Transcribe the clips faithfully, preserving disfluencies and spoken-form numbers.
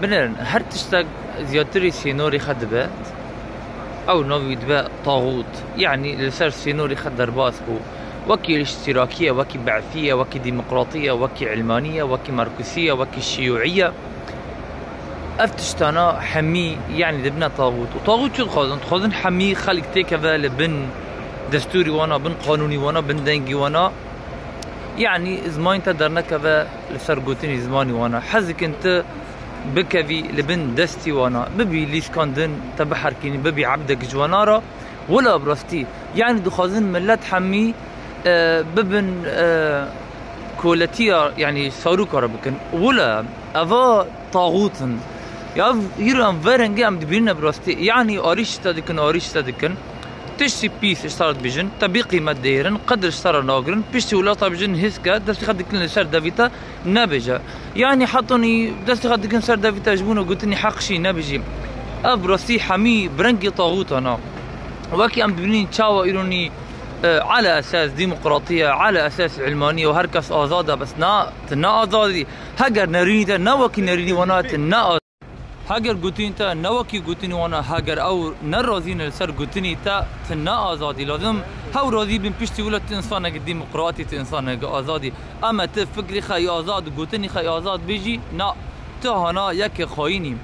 Binêrin, her tiştek ziyadtirî sînorî xwe dibe, ew navî dibe taxût. Yanî li ser sînorî xwe derbas bû. Wekî îştîrakî ye, wekî be'sî ye, wekî demokratî ye, wekî ilmanî ye, wekî markusî ye, wekî şiyûî ye. Ev tiştana hemî, yanî dibine taxût. Û taxût çi dixwazin? Dixwazin hemî xelk têkeve li bin destûrî wana, bin qanûnî wana, bin dengî wana. Yanî zimanî te dernekeve li ser gotinî zimanî wana. Hez dikin tu bikevî li bin destî wana, bibî lîskandin, te biherkînî, bibî ebdek ji wana re. Wila bi rastî, yanî dixwazin millet hemî, e, bibin, e, koletiya, yanî sarûka re bikin. Wila eva taxût in. Ya îro em vê rengê em dibînin bi rastî. Yanî arîş te dikin, arîş te dikin. Tiştî pîs ji te re dibêjin, te bî qîmet dihêrin, qedir ji te re nagirin, piştî wila te bijin hêz ke, destê xwe dikin li ser devî te, nebêje. Yanî hetanî destê xwe dikin ser devî te ji bo gotinî heq jî nebêjî. Ev bi rastî hemî bi rengê taxûtan e. Wekî em dibînin çawa îronî, e, ala esas demokratî ye, ala esas ilmanî ye û her kes azad e, bes na, tu ne azad î. Heger nerînî te ne wekî nerînî wana tu ne azad. Heger gotinî te ne wekî gotinî wana, heger ew ne razî ne li ser gotinî te, tu ne azad î. Lazim hew razî bin piştî wila tu însanekî demokratî, tu însanekî azad î. Ama tu fikrî xwe yê azad, gotinî xwe yê azad bêjî, na, tu hana yekê xayîn î.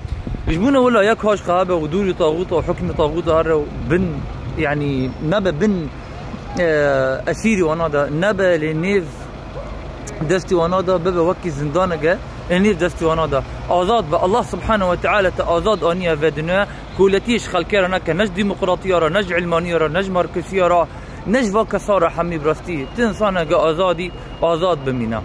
Ji bo ne wila yek haş xwe hebe û dûrî taxût û hukmî taxût here û bin, yanî nebe bin, e, esîrî wana de, nebe lê nêv destî wana de, bibe wekî zindaneke ê nêv destî wana de. Azad be. Allah Subhanehu ve Teala te azad aniye vê dinyaya. Koletiyê ji xelkê re neke, ne ji demokratiya re, ne ji ilmaniya re, ne ji markusiya re, ne ji va kesa re hemî bi rastî. Tu însaneke azad î, azad bimîne.